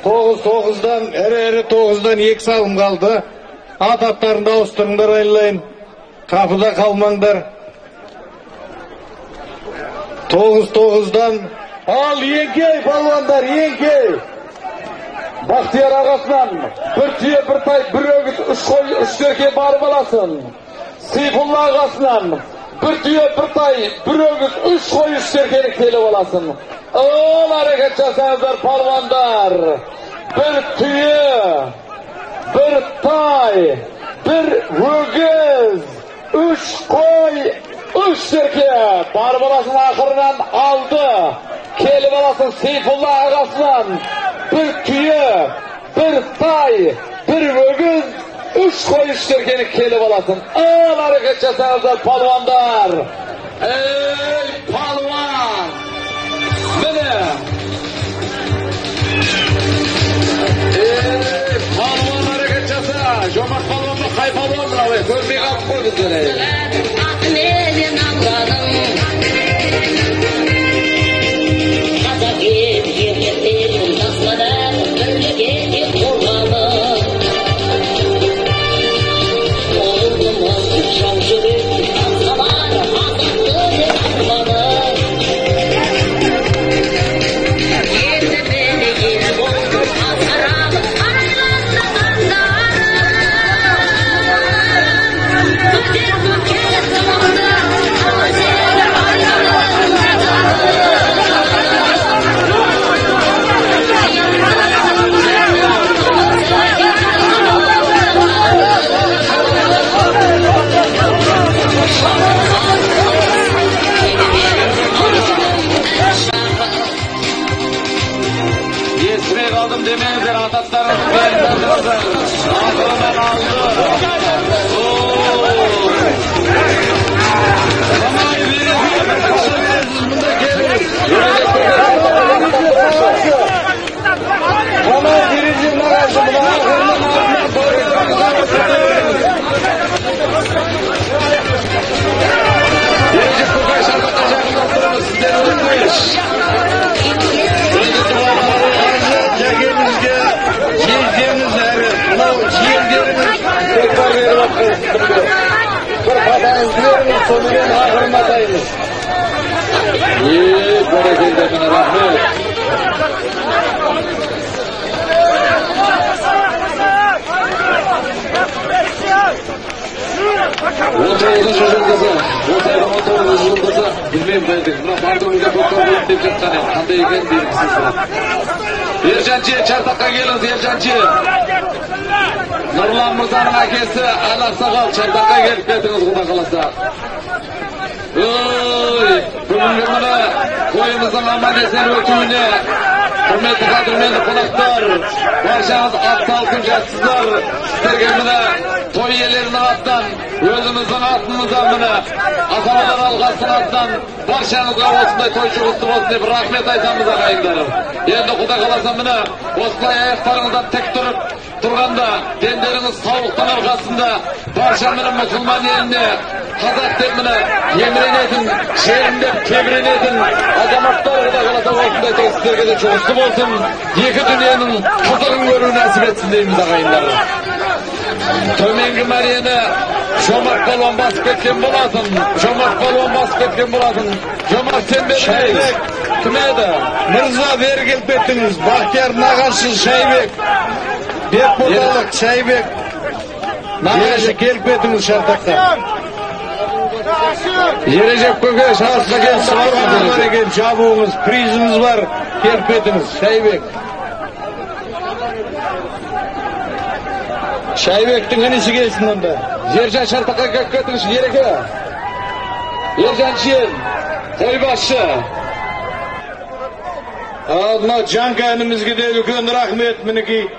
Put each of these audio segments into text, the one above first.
9-9-дан, ірі-ірі 9-дан 2 салым қалды. Ат аттарыңды ауыстырыңдар айналайын. Қапыда қалмаңдар. 9-9-дан. Ал еңкей палуандар, еңкей. Бақтияр ағасынан бір түйе, бір тай, бір өгіз, 3 қой, 3 серке барып аласың. Сейфулла ағасынан бір түйе, бір тай, бір өгіз, 3 қой, 3 серкені келіп аласың. Ол әрекет жасаңыздар палуандар. Бір түйе, бір тай, бір өгіз, 3 қой, 3 серке барып аласың. Ақырынан алды. Келіп аласың Сейфулла ағасынан бір түйе, бір тай, бір өгіз, 3 қой, 3 серкені келіп аласың. Ал әрекет жасаңыздар палуандар. Ей, палуан! Міне! Ей, палуан әрекет жаса! Жомарт палуан ба, қай палуан мынау? Көрмей қалып қой біздер. Демеңіздер, ататтарыңыз ақырынан алды. Самай бересіз, мұнда келіңіз. Самай бересіз, нағашы, мұны ақырынан Ережеп көкай шарбаққа жақындап тұрмыз, сіздер өтініш. Жәкемізге, жездеміз әрі, мынау жиендеріміз көкпар беріп жатқан. Бір батаңызды беріңіз, сонымен ақырын атаймыз. Бәрекелді, міне рахмет. Он тоғызыншы жұлдызы, осы айдың 19 жұлдызы, білмеймін бәлкім, мына Бардымызда көкпар болып деп жатқан еді, қандай екенін белгісіз. Ержан Че, Чартаққа келіңіз, Ержан Че. Нұрлан мырзаның әкесі Әлі Ақсақал, Чартаққа келіп кетіңіз, құда қаласа. Ой, бүгінгі міне тойымыздың аман есен өтуіне құрметті қадірменді қонақтар, баршаңыз ат салқын жатсыздар. Сіздерге міне той иелерінің атынан, өзіміздің атымыздан міне асабалар алқасының атынан баршаңызға осындай той жұғысты болсын деп рахмет айтамыз ағайындарым. Енді құда қаласа міне осылай аяқтарыңыздан тік тұрып тұрғанда, дендеріңіз саулықтың арқасында барша міне мұсылман еліне қазақ деп міне еміренетін, жерім деп тебіренетін азаматтар құда қаласа осындай той сіздерге де жұғысты болсын, екі дүниенің қызығын көру нәсіп етсін дейміз ағайындар. Төменгі мәрені Жомарт палуан басып кеткен болатын. Жомарт палуан басып кеткен болатын. Жомарт сен бері. Шайбек. Кім еді? Мырза, бері келіп кеттіңіз. Бақтияр нағашы Шайбек. Бекботалық Шайбек. Нағашы келіп кетіңіз Шартаққа. Ережеп көке, шарасына келіп Сауғамыз бар екен, жабуыңыз, призіміз бар. Келіп кетіңіз, Шайбек. Шайбектің інісі келсін онда. Ержан Шартаққа келіп кетіңізші, Ереке. Ержан Шен, қойбасшы. Ал мынау Жанка інімізге де үлкен рахмет, мінекей.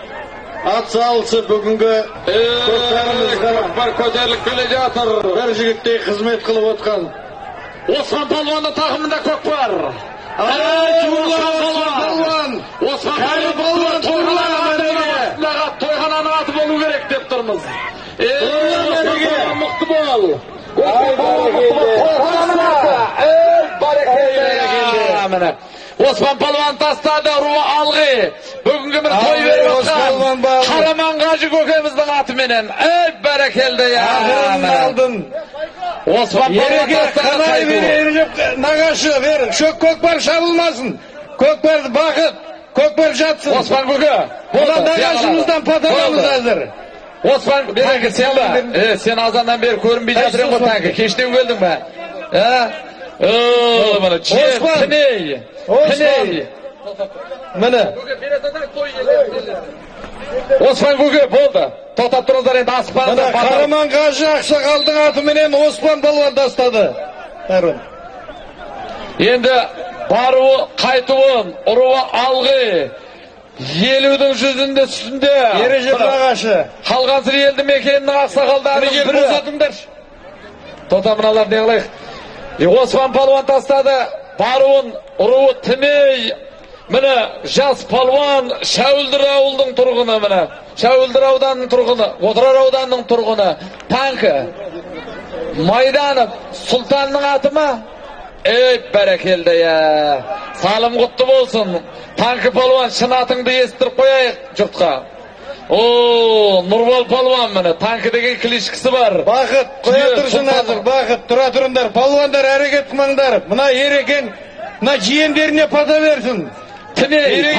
Ат салысы бүгінгі көктарымызға көкпар көтеріліп келе жатыр. Бір жігіттей қызмет қылып отқан. Осман палуанның тақымында көкпар. Осман палуан. Осман палуан тойхананың аты болу керек деп тұрмыз. Мықты бол. Осман палуан мықты бол. Тойхананың аты. Ей, бәрекелді. Міне. Оспан палуан тастады, руы алғы. Бүгінгі бір той беріп отқан Қараман қажы көкеміздің атыменен. Ей, бәрекелді я. Ақырын алдын. Оспан палуан тастады. Нағашы, бер, шөк көкпар шабылмасын. Көкпар бақыт, көкпар жатсын. Оспан көке. Бұдан нағашымыздан паталамыз әзір. Оспан, береке, сен ба? Сен азаннан бері көрінбей жатыр ең ғой таңғы. Кештеу келдің бе? Міне, Оспан. Тіней. Оспан. Міне. Оспан көке, болды. Тоқтап тұрыңыздар енді, асықпаңыздар. Міне, Қараман қажы ақсақалдың атыменен Оспан палуан тастады. Енді баруы, қайтуын, ұруы алғы. 50-дің жүзінде үстінде. Ережеп нағашы. Қалғансыр елді мекенінің ақсақалдарының Ережеп бірі. босатыңдар. Тота, мыналар не қылайық? Оспан палуан тастады. Баруын, ұруы Тімей. Міне, жас палуан Шәуілдір ауылдың тұрғыны, міне. Шәуілдір ауданының тұрғыны, Отырар ауданының тұрғыны. Танкі. Майданов, Сұлтанның аты ма? Ей, бәрекелді я. Салым құтты болсын. Танкі палуан, шын атыңды естіріп қояйық жұртқа. О, Нұрбол палуан, міне, Танкі деген кличкасы бар. Бақыт, қоя тұрсын әзір, Бақыт, тұра тұрыңдар, палуандар әрекет қылмаңдар. Мына ерекең, мына жиендеріне пата берсін. Тіней,